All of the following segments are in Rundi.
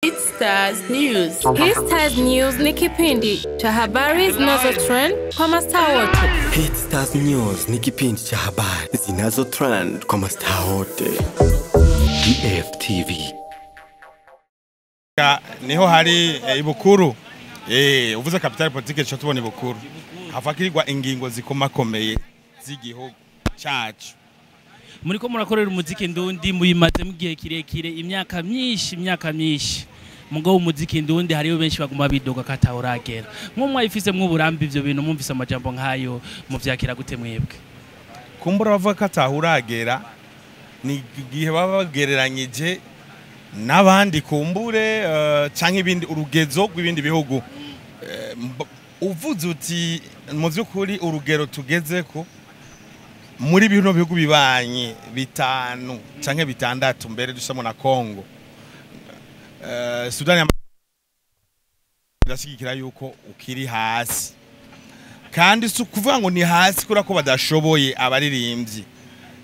Hit Stars News. Hit Stars News ni kipindi cha habari zinazo trend kwa mastaa wote. Hit Stars News ni kipindi cha habari zinazo trend kwa mastaa wote. DFTV. Niho hari ibukuru. Uvuze capital politique cyo tubona ibukuru. Hafakirirwa ingingo zikomakomeye z'igihugu cyacu. Muriko murakorera umuziki ndundi muyimaze mu gihe kirekire, imyaka myinshi, imyaka myinshi. Mugabo umuziki ndundi hariyo benshi baguma bidoga katawuragera. Nko mwayifise mw'uburambi ivyo bintu, mwumvise amajambo nkayo muvyakira gute mwebwe? Kumbura bavuga katahuragera ni igihe baba bagereranyije n'abandi kumbure canke ibindi urugezo rw'ibindi bihugu. Uvuze uti mu vy'ukuri urugero tugezeko muri bino bihugu bibanye bitanu canke bitandatu mbere dushamo na Congo, Sudani ndashigikira yuko ukiri hasi, kandi si ukuvuga ngo ni hasi kubera ko badashoboye abaririmbyi,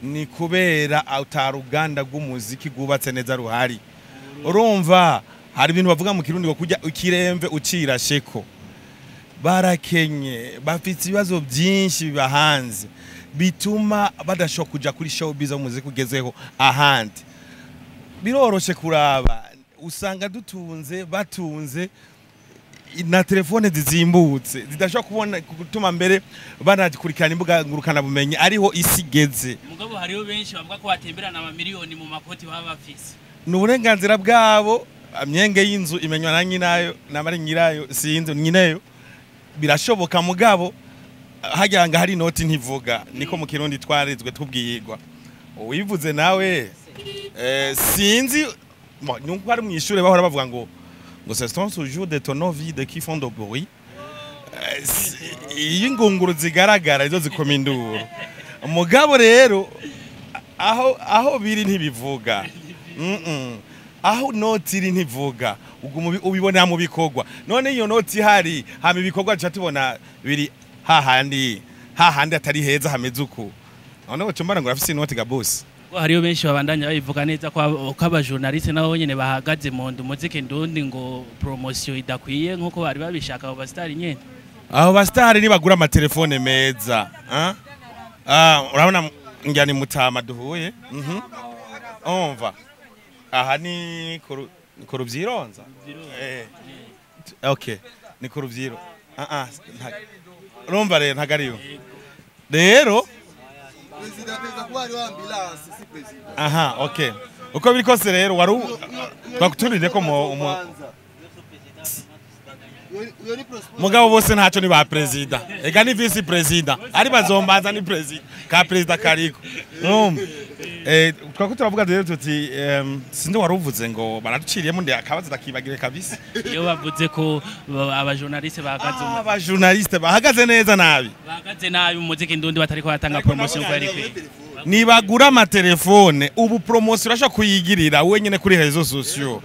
ni kubera ataruganda rw'umuziki rwubatse neza ruhari. Urumva hari ibintu bavuga mu Kirundi ngo kurya ikiremve ucirasheko. Barakenye, bafite ibibazo byinshi bibahanze bituma badashobora kuja kuri showbiz umuziki ugezeho ahandi. Biroroshe kuraba, usanga dutunze batunze na telefone zizimbutse zidashobora kubona gutuma mbere banakurikirana imbuga ngurukana bumenyi ariho isi igeze. Mugabo hariho benshi bavuga ko batemberana amamiliyoni mu makoti baba bafise. Ni uburenganzira bwabo, myenge y'inzu imenywa na nyinayo namari nyirayo sinzi nyinayo, birashoboka mugabo hagira ngo hari inoti ntivuga, niko mu Kirundi twarezwe tubwirwa. Uwivuze nawe sinzi nuko ari mwishure bahora bavuga ngo ce sont toujours des tonneaux vides qui font de bruit. Iyo ingunguru zigaragara izo zikoma induru. Mugabo rero aho biri ntibivuga. Aho noti iri ntivuga, ubibona mu bikorwa. None iyo noti hari hama ibikorwa duca tubona biri hahandi hahandi atari heza hameze uku. None ucumbana ngo urafise inoti ga boss. Hariyo benshi babandanya babivuga neza ko abajournaliste nabo nyene bahagaze mu ndu muziki ndundi ngo promotion idakwiye nkuko bari babishaka abo basitari nyene. Abo basitari nibagura amatelefone meza. Urabona ngira ni Mutama duhuye. Umva. Aha ni ku Ruvyironza. Okay, ni ku Ruvyiro. Urumva rero ntagariyo. Rero aha, okay. Uko biri kose rero waru bakuturire ko mugabo bose ntaco ni ba president. Ega ni vice president. Ari bazombanza ni president. Ka president kariko. Urumva. Twako turavuga rero tuti sinde waruvuze ngo baraduciriyemo ndi akabazo dakibagire kabisa. Iyo bavuze ko abajournaliste bahagaze, abajournaliste bahagaze neza nabi. Bahagaze nabi mu muziki ndundi batariko batanga promotion ko ari kwe. Nibagura amatelefone ubu promotion urashaka kuyigirira wenyene kuri réseaux sociaux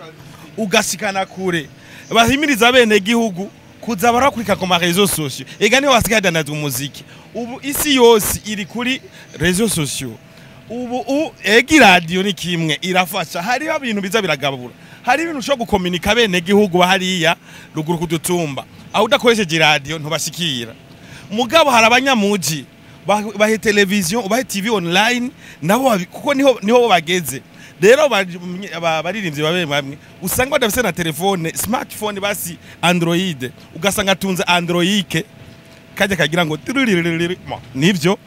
ugasikana kure. Bahimiriza bene gihugu kuza barakurika ku ma réseaux sociaux. Ega niho basigaye dandaza umuziki. Ubu isi yose iri kuri réseaux sociaux. Ubu egi radio ni kimwe irafasha, hariho ibintu biza biragabura, hari ibintu ushobora gukominika bene gihugu hariya ruguru kudutumba aho udakoresheje radio ntubashikira. Mugabo hari abanyamuji bahe television, bahe TV online nabo kuko niho bageze. Rero baririmbyi babe bamwe usanga badafise na telefone smartphone basi Android, ugasanga atunze Android kajya kagira ngo nivyo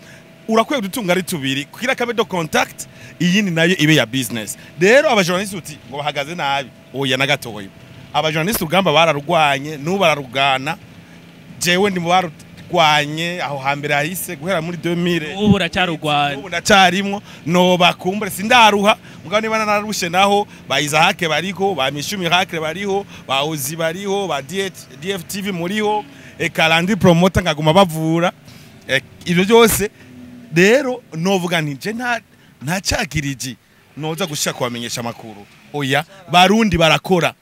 urakwiye gutunga ari tubiri kugira kabe do contact iyindi nayo ibe ya business. Rero abajournaliste uti ngo bahagaze nabi, oya na gatoya. Abajournaliste urugamba bararugwanye n'ubu bararugana, jewe ndi mu barugwanye aho hambere hahise guhera muri 2000 ubu uracarugwanye, ubu ndacarimwo no bakumbure sindaruha. Mugabo niba nararushe naho ba Isaac bariko, ba Mishumi Hakre bariho, ba Ozi bariho, ba DFTV muriho, Kalandi promoter ngaguma bavura ibyo byose. Rero novuga nti je nta cakiriji noza gushaka kubamenyesha makuru. Oya, Barundi barakora,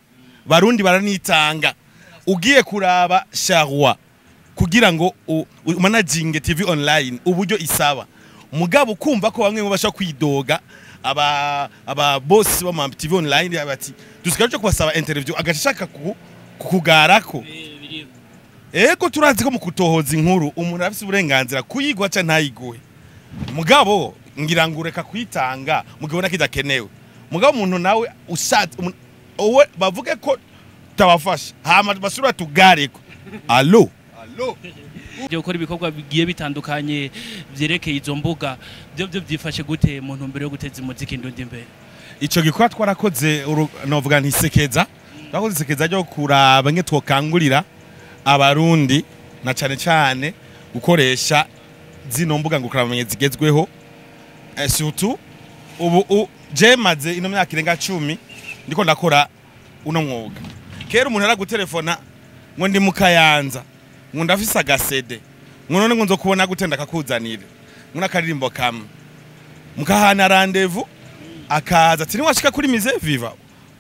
Barundi baranitanga. Ugiye kuraba Charwa kugira ngo managinge TV online uburyo isaba, mugabo kumva ko bamwe bashaka kwidoga Aba boss ba ma TV online bati dusigaje cyo kubasaba interview, agashaka kukugarako. Ego, turazi ko mu kutohoza inkuru umuntu afise uburenganzira kuyigwa ca ntayiguhe, mugabo ngira ngo ureka kuyitanga mugibona kidakenewe. Mugabo umuntu nawe ushatse uwe bavuge ko tabafasha, hama basubira tugareko allo. Byo gukora ibikorwa bigiye bitandukanye vyerekeye izo mbuga, byo byifashe gute mu ntumbero yo guteza umuziki ndundi imbere? Ico gikorwa twarakoze, novuga ntisekeza, twakoze isekeza ryo kuraba nke twokangurira Abarundi na cane cane gukoresha zino mbuga ngurukanabumenyi zigezweho. Surtout ubu je maze ino myaka irenga 10 ndiko ndakora uno mwuga. Kera umuntu aragutelefona ngo ndi mu Kayanza, ngo ndafise agasede, ngo none ngo nzokubona gute ndakakuzanire, ngo n'akaririmbo kamwe, mukahana rendez-vous, akaza ati niwashika kuri Musée Viva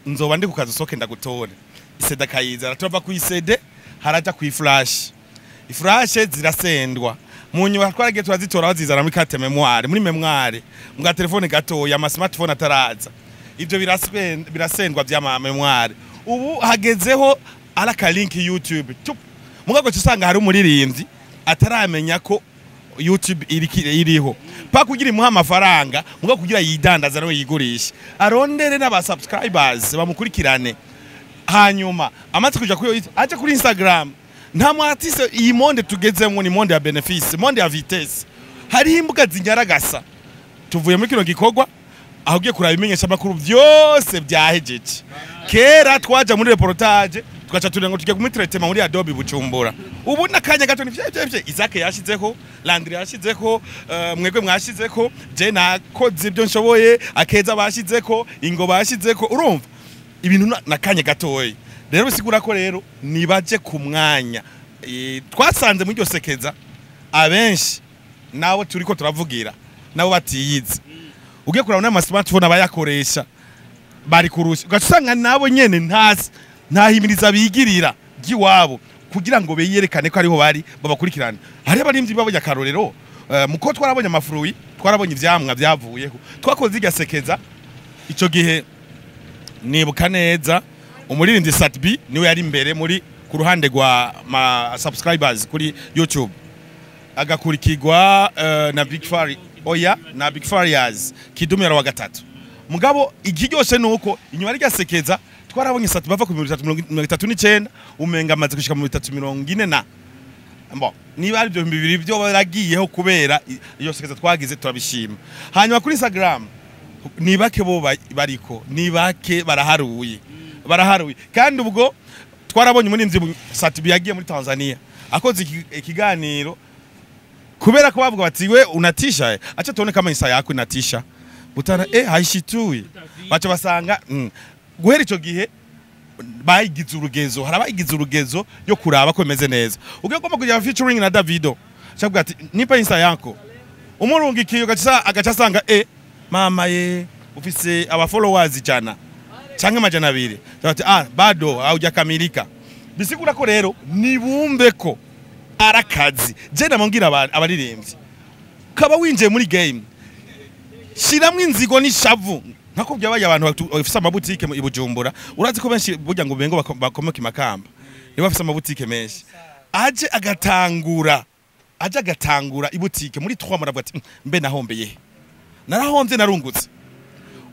nzoba ndi ku kazi, usohoke ndagutore. I CD akayizana, turava ku i CD haraja ku flash, i flash zirasendwa, mu nyuma twaragiye turazitora bazizana muri carte mémoire, muri mémoire mu gatelefone gatoya, ama smartphone ataraza. Ivyo birasendwa vy'ama mémoire. Ubu hagezeho ari aka link YouTube tup, mugabo usanga hari umuririmbyi ataramenya ko YouTube iriho pa kugira imuha amafaranga, mugabo kugira yidandaza nawe yigurisha, arondere n'aba subscribers bamukurikirane. Hanyuma amaze kuja kuri, aje kuri Instagram. Nta mu artiste, iyi monde tugezemwo ni monde ya bénéfice, monde ya vitesse, hariho imbuga zinyaragasa. Tuvuye muri kino gikorwa aho ugiye kuraba ibimenyesha amakuru byose byahejeje. Kera twaja muri reportage tugaca turenga tujya muri traitement muri Adobe Bujumbura. Ubu nakanya gato ni vye vye vye. Isaac yashizeko, Landry yashizeko, mwebwe mwashizeko, je nakoze ibyo nshoboye, akeza bashizeko, ingo bashizeko. Urumva ibintu nakanya gatoyi. Rero bisigura ko rero nibaje ku mwanya. Twasanze muri iryo sekeza abenshi nabo turiko turavugira nabo batiyizi. Ugiye kuraba n'ama smartphone abayakoresha bari kurusha, ugaca usanga nabo nyene ntasi ntahimiriza bigirira ry'iwabo kugira ngo beyerekane ko ariho bari babakurikirane. Hariho abarimvyi babonye akarorero, muko twarabonye ama fruits, twarabonye ivyamwa vyavuyeho twakoze irya sekeza. Ico gihe nibuka neza umuririmbyi Sat-B niwe yari imbere muri ku ruhande rwa ma subscribers kuri YouTube, agakurikirwa na Big Fari, oya, na Big Farias Kidumu yari wa gatatu. Mugabo ikiryoshe nuko inyuma rya sekeza twarabonye Sat-B bava ku 339, umenga amaze gushika mu 340 na Bon, niba ari ibyo 2000 byo baragiyeho kubera iyo sekeza twagize, turabishima. Hanyuma kuri Instagram ni bake bo bariko, ni bake, baraharuye, baraharuye. Kandi ubwo twarabonye umurinzi Sat-B yagiye muri Tanzania akoze ikiganiro, kubera ko bavuga bati we unatisha, acha tuone kama insa yako inatisha butana, haishitui, baca basanga guhera ico gihe bayigize urugezo. Hari abayigize urugezo yo kuraba ko bimeze neza. Ugiye ugomba kugira featuring na Davido, cyabwa ati nipa insa yako, umurungikiye agaca asanga mama ye ufise aba followers 100 canke 200. Ati ah, bado haujakamilika. Bisigura ko rero nibumve ko arakazi. Je namubwira abaririmbyi, kaba winjiye muri game, shiramwo inzigo n'ishavu nkako byabaye abantu bafise amabutike i Bujumbura. Urazi ko benshi burya ngo bengo bakomoka imakamba nibo bafise amabutike menshi. Aje agatangura ibutike muri 3 muravuga ati "Mbe nahombeye he? Narahomvye, narungutse."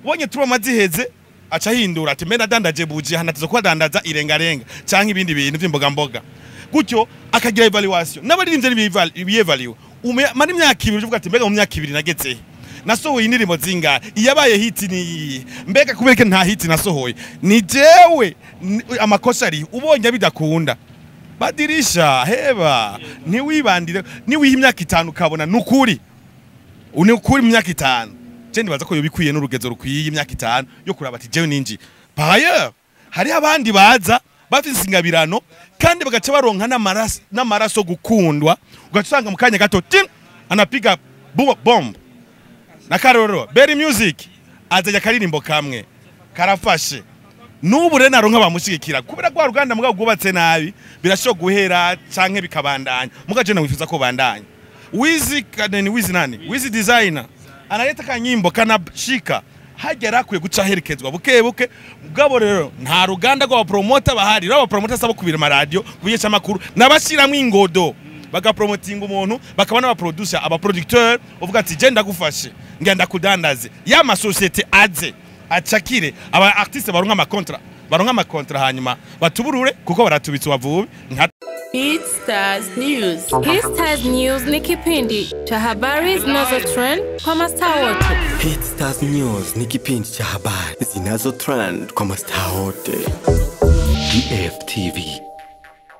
Ubonye 3 mois ziheze aca ahindura ati mbe nadandaje buji hanatizo kuba dandaza irengarenga canke ibindi bintu vy'imboga mboga gutyo, akagira évaluation. N'abaririmbyi biyevaluwe, mara imyaka 2 uvuga ati mbega mu myaka 2 nageze he? Nasohoye indirimbo zingahe? Iyabaye hit ni iyihe? Mbega kubera ko nta hit nasohoye, ni jewe amakosa ari? Ubonye bidakunda, badirisha, heba, ntiwibandire. Niwiha imyaka 5 ukabona nukuri ni ukuri mu myaka 5, je ndibaza ko yobikwiye n'urugezo rukwiye, imyaka 5 yo kuraba ati jewe ninji. Par ailleurs hari abandi baza bafise ingabirano kandi bagaca baronka n'amaraso gukundwa, ugaca usanga mu kanya gato tim anapiga bomb. Na karorero Berry Music azajya akaririmbo kamwe karafashe, n'ubu rero naronka bamushigikira kubera rwa ruganda mugabo rwubatse nabi, birashobora guhera canke bikabandanya. Muga je wifuza ko bandanya. Wizi kaneni, Wizi nani, Wizi Designer analeta kanyimbo kanashika. Hagera akwiye guca aherekezwa buke buke. Mugabo rero nta ruganda rw'abapromota bahari. Rero abapromota sabo kubira amaradiyo, kumenyesha amakuru, n'abashiramwo ingodo bagapromotinga umuntu, bakaba n'abaproducer, abaproducteur, uvuga ati: "Je ndagufashe, ngenda kudandaze ya masosiyete aze acakire aba artiste, baronka amakontra, baronka amakontra, hanyuma batuburure kuko baratubitse wavubi nka." Hit Stars News. Hit Stars News ni kipindi cha habari zinazo trend kwa mastaa wote. Hit Stars News ni kipindi cha habari zinazo trend kwa mastaa wote. DFTV.